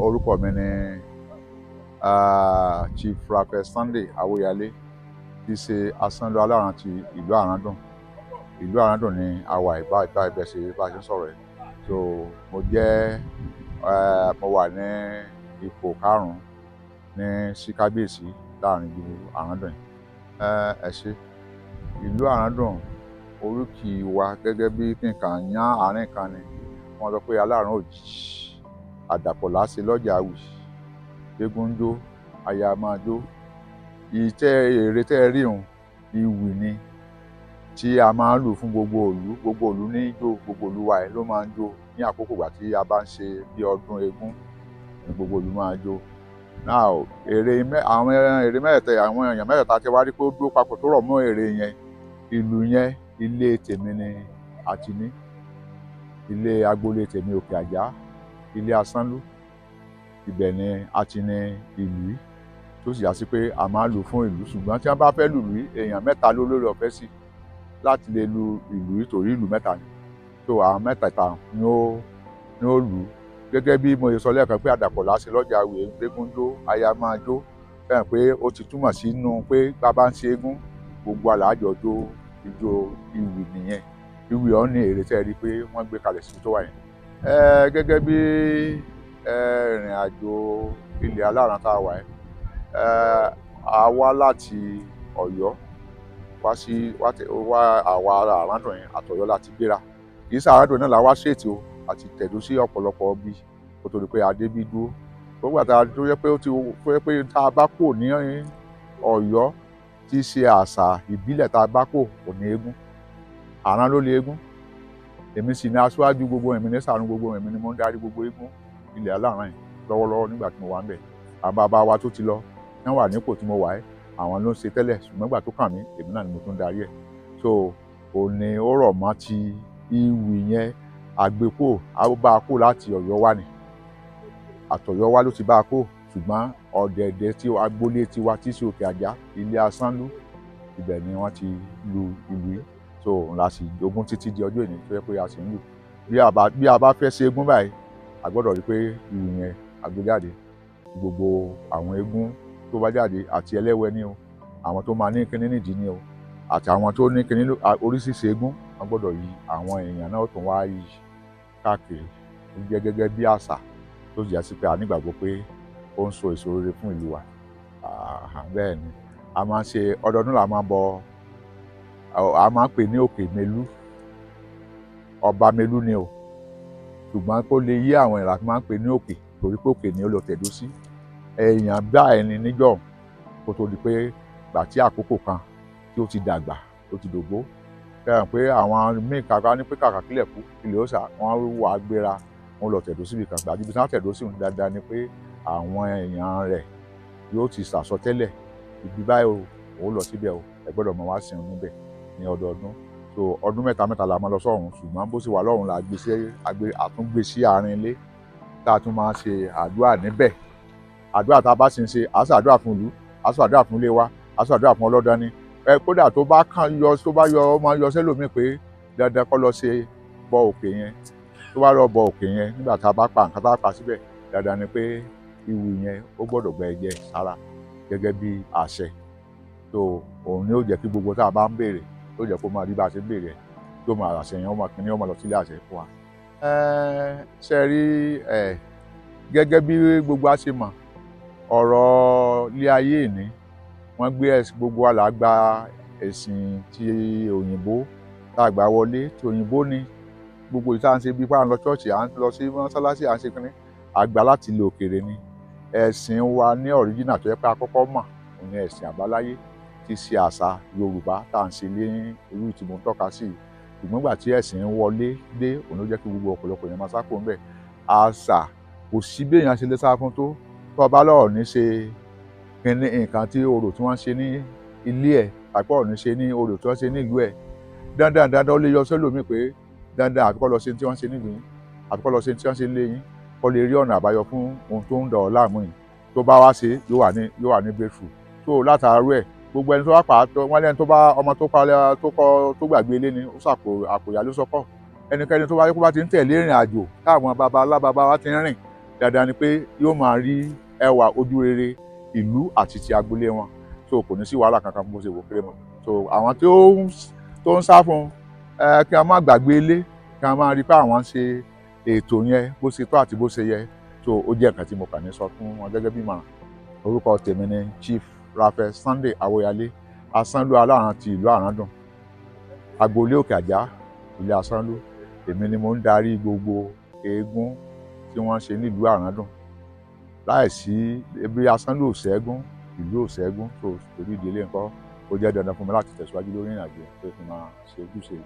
Orúkọ mi ni Chief Raphael Sunday Awoyale, tí í ṣe Asanlo Aláran ti ìlú Àràndùn. Ìlú Àràndùn ni a wà báyìí báyìí bẹ́ẹ̀ ṣe bá ṣe ń sọ̀rọ̀ yìí. So mo jẹ́ mo wà ní ipò karùn-ún ní sí kábíyèsí láàrin ìlú Àràndùn yìí. Ẹ ṣé. Ìlú Àràndùn, oríkì wa gẹ́gẹ́ bí kí n kàn yán àárín kan ni wọ́n sọ pé Aláràn òjijì, àdàpọ̀ là á ṣe lọ́jà àwì, eégún ń jó, aya máa jó. Ìtẹ́ ère tẹ́ ẹ rí hun, ìwì ni tí a máa ń lù fún gbogbo ìlú. Gbogbo ìlú ní jó, gbogbo ìlú wa yìí ló máa ń jó ní àkókò ìgbà tí a bá ń ṣe bí ọdún eégún ní gbogbo ìlú máa jó. Now, ère àwọn ère mẹ́tẹ̀ẹ̀ta, àwọn èèyàn mẹ́tẹ̀ẹ̀ta tí wá rí pé ó dúró papọ̀ tó rọ̀ mọ́ ère yẹn, ìlú yẹn, ilé tèmi ni a ti ní. Ilé agboolé tèmi, Òkè Àjà, ilé Asánlú, ibẹ̀ ni a ti ní ìlú yìí, tó sì já sí pé a máa ń lù fún ìlú. Ṣùgbọ́n tí wọ́n bá fẹ́ lùlù yìí, èèyàn mẹ́ta ló lórí ọ̀fẹ́ sí láti lè lu ìlú yìí, torí ìlú mẹ́ta ni. So àwọn mẹ́tẹ̀ẹ̀ta ni ó lù ú. Gẹ́gẹ́ bí mo ṣe sọ lẹ́ẹ̀kan pé àdàpọ̀ là á ṣe lọ́jà àwì, eégún jó, aya máa jó. Fẹ́ràn pé ó ti túmọ̀ sínú pé bá a bá ń ṣe eégún, gbogbo wa là á jọ jó ijó ìwì nìyẹn. Ìwì ọ̀hún ni ère tẹ́ ẹ rí pé wọ́n gbé kalẹ̀ síbi tó wà yẹn. Gẹ́gẹ́ bí ìrìn àjò ilẹ̀ Aláran tá a wà yìí, a wá láti Ọ̀yọ́ wá sí wá àwa ará Àràndùn yẹn, àtọ̀yọ́ láti gbéra. Kì í ṣe Àràndùn náà la wá ṣètì o, àti tẹ̀dó sí ọ̀pọ̀lọpọ̀ ibi kó tó di pé a débí dúró. Gbogbo àtà tó yẹ pé ó ti tó yẹ pé tá a bá kúrò ní Ọ̀yọ́, tí í ṣe àṣà ìbílẹ̀ tá a bá kò kò ní eégún. Àrán ló lé eégún. Èmi sì ni aṣáájú gbogbo, èmi ní ṣàánú gbogbo, èmi ni mo ń darí gbogbo eégún ilẹ̀ Aláran yìí lọ́wọ́lọ́wọ́ nígbà tí mo wà ńbẹ̀. Àwọn bàbá wa tó ti lọ, wọ́n wà nípò tí mo wà ẹ́, àwọn ló ń ṣe tẹ́lẹ̀, ṣùgbọ́n ìgbà tó kàn mí, èmi náà ni mo tún darí ẹ̀. So òní ó rọ̀ mọ́ ti ìwì yẹn, àgbékò á bá a kó láti Ọ̀yọ́ wá ni. Àtọ̀yọ́ wá ló ti bá a kó, ṣùgbọ́n ọ̀dẹ̀dẹ̀ tí agboolé tiwa tí í ṣe Òkè Àjà, ilé Asánlú, ibẹ̀ ni wọ́n ti lu ìlú yìí. So òun la sì jogún títí di ọjọ́ òní tó jẹ́ pé a sì ń lù. Bí a bá fẹ́ ṣe eégún báyìí, a gbọ́dọ̀ rí pé ìlù yẹn a gbé jáde. Gbogbo àwọn eégún tó bá jáde, àti ẹlẹ́wẹ̀ ni o, àwọn tó máa ní kíní nídìí ni o, àti àwọn tó ní kíní, oríṣiríṣi eégún, wọ́n gbọ́dọ̀ yí àwọn èèyàn náà tún wá yí káàkiri. Ó jẹ́ gẹ́gẹ́ bí àṣà tó sì já sí pé a nígbàgbọ́ pé ó ń so èso rere fún ìlú wa. Bẹ́ẹ̀ ni, a máa ń ṣe ọdọọdún là máa ń bọ, a máa ń pè ní Òkè Mélú. Ọba Mélú ni o, ṣùgbọ́n kó lè yé àwọn èèyàn la fi máa ń pè ní òkè, torí pé òkè ni ó lọ tẹ̀dó sí. Èèyàn báyìí ni níjọ́ kó tó di pé gbà tí àkókò kan tí ó ti dàgbà, ó ti dògbó. Fẹ́ràn pé àwọn míì kàkà ní pé kàkà kílẹ̀ kú ilé ó sà, wọ́n wà gbéra, wọ́n lọ tẹ̀dó síbi kan. Gbàdúgbò tí wọ́n tẹ̀dó sí òun dáadáa ni pé àwọn èèyàn rẹ̀ yóò ti sàsọtẹ́lẹ̀, ibi báyìí o, òun lọ síbẹ̀ o, ẹ gbọ́dọ̀ máa wá sìn níbẹ̀ ní ọdọọdún. So ọdún mẹ́ta mẹ́ta la máa lọ sọ́run, ṣùgbọ́n bó ṣe wà lọ́run la gbé sí, àtúngbé sí àárín ilé tá a tún máa ṣe àdúrà níbẹ̀. Àdúrà tá a bá sì ń ṣe, à á ṣàdúrà fún ìlú, à á ṣàdúrà fún ilé wa, à á ṣàdúrà fún ọlọ́dàn ni. Ẹ kódà tó bá kàn yọ, tó bá yọ, ó máa yọ sẹ́lòmíì pé dandan kó lọ ṣe bọ òkè yẹn. Tó bá lọ bọ òkè yẹn, nígbà tá a bá pa nǹkan tá a pa síbẹ̀, dandan ni pé ìwì yẹn ó gbọ́dọ̀ gba ẹ̀jẹ̀ sára gẹ́gẹ́ bí àṣẹ. So òun ni ó jẹ́ kí gbogbo tá a bá ń béèrè, ó jẹ́ kó máa rí bá a ṣe ń béèrè ẹ̀, tó máa àṣẹ yẹn, ó máa kíní, ó máa lọ sílé àṣẹ fún wa. Ṣe rí ẹ, gẹ́gẹ́ bí gbogbo a ṣe mọ̀, ọ̀rọ̀ ilé ayé ìní wọ́n gbé ẹ̀sìn, gbogbo wa là gba ẹ̀sìn ti òyìnbó tá a gbà wọlé. Ti òyìnbó ni gbogbo ìta ń ṣe, bí pa à ń lọ ṣọ́ọ̀ṣì, à ń lọ sí mọ́sálásí, à ń ṣe kínní, àgbà láti ilẹ̀ òkèèrè ni. Ẹ̀sìn wa ní original tó yẹ pé a kọ́kọ́ mọ̀, òun ni ẹ̀sìn àbáláyé tí ṣe àṣà Yorùbá tá à ń ṣe ní irú tí mo ń tọ́ka sí. Ṣùgbọ́n ìgbà tí ẹ̀sìn ń wọlé dé, òun ló jẹ́ kí gbogbo ọ̀pọ̀lọpọ̀ èèyàn máa sá kúrò ńbẹ̀. Àṣà, kò sí bí èèyàn ṣe lè sá fún tó o bá lọ́ọ̀ ní ṣe kíní nǹkan tí orò tí wọ́n ń ṣe ní ilé ẹ̀, tàbí ọ̀rọ̀ ní ṣe ní orò tí wọ́n ṣe ní ìlú ẹ̀, dandan dandan ó lè yọ sẹ́lòmíì pé dandan àbíkọ́ lọ ṣe tí wọ́n ṣe nílùú yín, àbíkọ́ lọ ṣe tí wọ́n ṣe nílé yín, kó lè rí ọ̀nà àbáyọ fún ohun tó ń dọ̀ ọ́ láàmú yìí. Tó bá wá ṣe, yóò wà ní breakthrough. Tó látàárọ̀ ẹ̀, gbogbo ẹni tó bá pa wọ́n lẹ́ni tó bá ọmọ tó pa tó kọ́ tó gbàgbé ilé ni ó sàpò àpòyá ló sọ́kọ̀. Ẹnikẹ́ni tó bá kó bá ti ń tẹ̀lé ìrìn àjò táwọn baba alábaba wa ti ń rìn. Dandan ni pé yóò máa rí ẹwà ojú rere ìlú àti ti agboolé wọn. So kò ní sí wàhálà kankan bó ṣe wò kéré mọ́. So àwọn tó ń sá fún ẹ, kí a má gbàgbé ilé, kí a máa rí pé àwọn ń ṣe ètò yẹn bó ṣe tọ́ àti bó ṣe yẹ. So ó jẹ́ nǹkan tí mo kàn ní sọ fún wọn gẹ́gẹ́ bí ìmọ̀ràn. Orúkọ tèmi ni Chief Raphael Sunday Awoyale, Asánlú Aláran ti ìlú Àràndùn, agboolé Òkè Àjà, ilé Asánlú. Èmi ni mo ń darí gbogbo eégún tí wọ́n ń ṣe nílùú Àràndùn. Láìsí ebi Asánlú ò ṣẹ́gun, ìlú ò ṣẹ́gun. So torí ìdílé nǹkan, ó jẹ́ dandan fún mi láti tẹ̀síwájú lórí ìrìnàjò pé kí n máa ṣe ojúṣe mi.